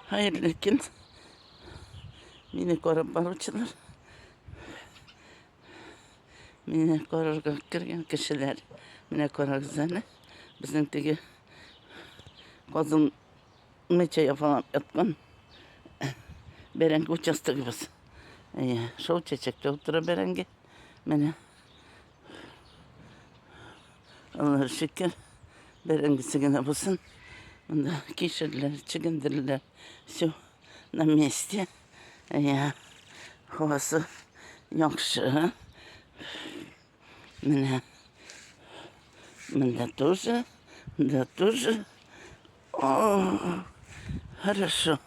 Хәерле көн. Мине карап баручылар. Мине карарга кергән кешеләр. Менә карагыз әле. Безнең теге казылмыйча яфалап яткан бәрәңге участогыбыз. Әйе, шул чәчәктә утыра бәрәңге. Менә. Аллаһ шөкер, бәрәңгесе генә булсын. Монда кишерләр, чөгендерләр, все на месте. Әйе, һавасы яхшы. Менә монда тоже, монда тоже. О, хорошо.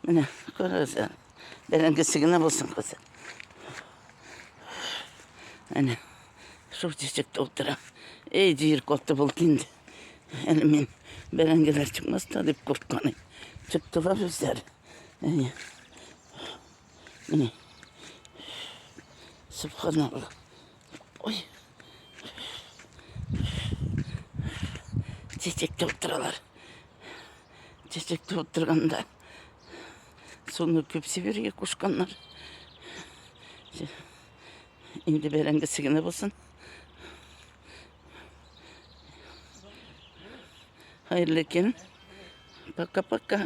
Менә карагыз әле. Бәрәңгесе генә булсын кызы. Әнә шул чәчәктә утыра. Эй, җир каты булды инде. Әле мин бәрәңгеләр чыкмас та дип курккан идем. Чыктылар үзләре. Әйе. Менә. Субханалла. Ой. Чәчәктә утыралар. Чәчәктә утырганда суны күп сибәргә кушканнар. Инде бәрәңгесе генә булсын. Хәерле көн. Пока-пока.